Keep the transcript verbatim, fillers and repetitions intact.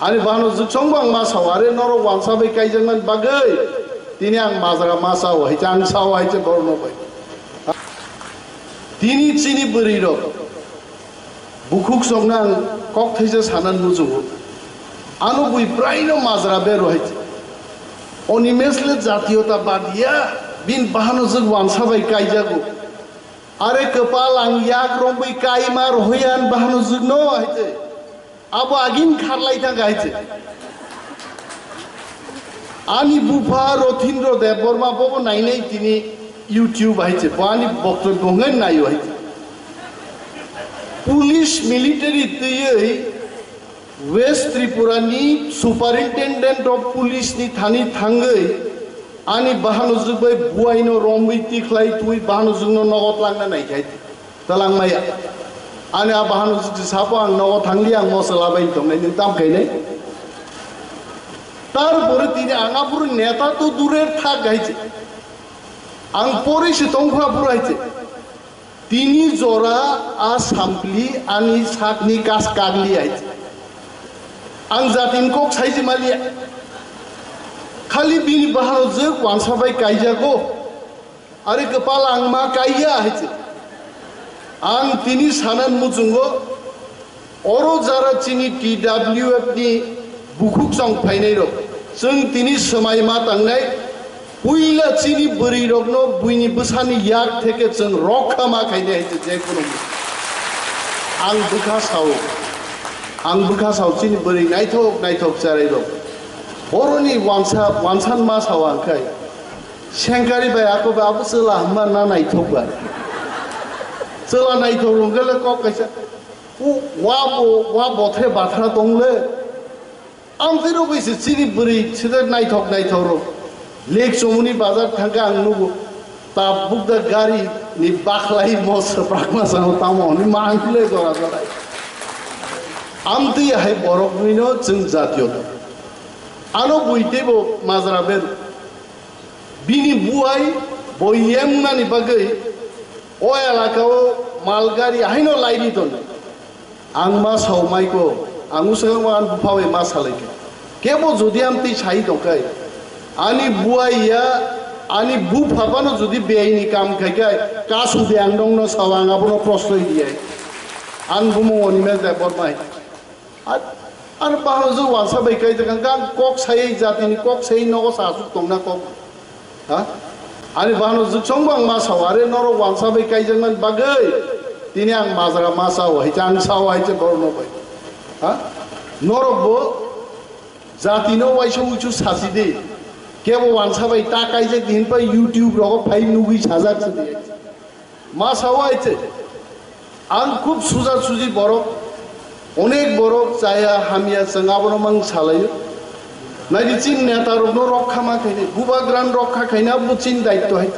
Ani bahano jwk songbo ang ma sao, are norok wansa bai kaijakmani bagwi tini ang majra ma sao hai, ang sao hai se borno bai. Tini chini bwrwi rok bukhuk sokno ang kok thaisa sanan muchungo. Ano bui braino majra bero hai se. Animesh le jatiyotabadi ya, bini bahano jwk wansa bai kaijago. Are kwpal ang yak romwi kaima rohoyan bahano jwkno hai se. Abo agin kharlai thang hai se. Ani bupha Rothindro Debbarma bobo nainai tini YouTube hai se. Bo ani boktobyo hwnwi naio hai se. Police military twiwi West Tripura ni Superintendent of Police ni thani thangwi ani bahano jwk bai buaino romwi tikhlai twi bahano jwkno nogo tlangna naikhai. Talang maya. Ani a bahano jwk sapo ang nogo thangli ang mosola bai tongnai nwng tam khainai. Tarpore tini ang aphuru neta to durer thak hai se. Ang pore se tongkha aphuru hai se. Tini jora a sampli ani sakni kas kagli hai. Ang jatin kok saiji maliya. Khali bini bahano jwk wansa bai kaijago. Are kwpal ang ma kaiya hai se. Ang tini sanan muchungo. Oro jara chini T W F ni bukhuk chong phainai rok, chwng tini swmai ma tangnai, puila chini bwrwi rokno buini bwsani yak theke chwng rokha ma khainai hai se je kunu. Ang bwkha sao, ang bwkha sao chini bwrwi naithok naithok charai rok. Boroni wansa, wansan ma sao ang khai. Sengkari bai ako bai abo chwla hwnma na naithok bai. Chwla naithok rwngkhe le kok kaisa. U, wa bo, wa bothre bathra tong le. Amtwi rw bai se chini bwrwi sida naithok naithok rw. Lake Chomoni bazar thangkhe ang nugo. Tabuk da gari ni bakhlai mo swprakma sango tamo hwnwi ma ang le jora jora. Amtwi hai borok nwino chwng jatiyota. Ano bui teibo majra ber. Bini buai bo yem nani bagwi o elaka o mal gari haino laini tono. Ang ma sao maiko, ang usang ang bupha bai ma salai khe. Kebo jodi amtwi sai tongkhai, ani buai ya, ani bupha phano jodi beaini kam khai khai, kasu de ang nongno sao ang abono prostroi di ai. Ang bumung Animesh Debbarma hai. Ar, ar bahano jwk wansa bai kai jakang kok sai jatini kok sai nogo sa asuk tongna kok. Ha? Ani bahano jwk songbo ang ma sao, are norok wansa bai kaijakmani bagwi tini ang majra ma sao hai, ang sao hai se borokno bai. Ha? Norok bo jatino waisa uisu sasi di. Kebo wansa bai ta kaijak di hinpai YouTube rogo phai nugwi sajak se di. Ma sao hai se. Ang khub suja suji borok, onek borok chaya hamya chwng abono mang salaio. Naidi chini neta rokno rokha ma khainai, bubagrano rokha khaina bo chini daitto hai.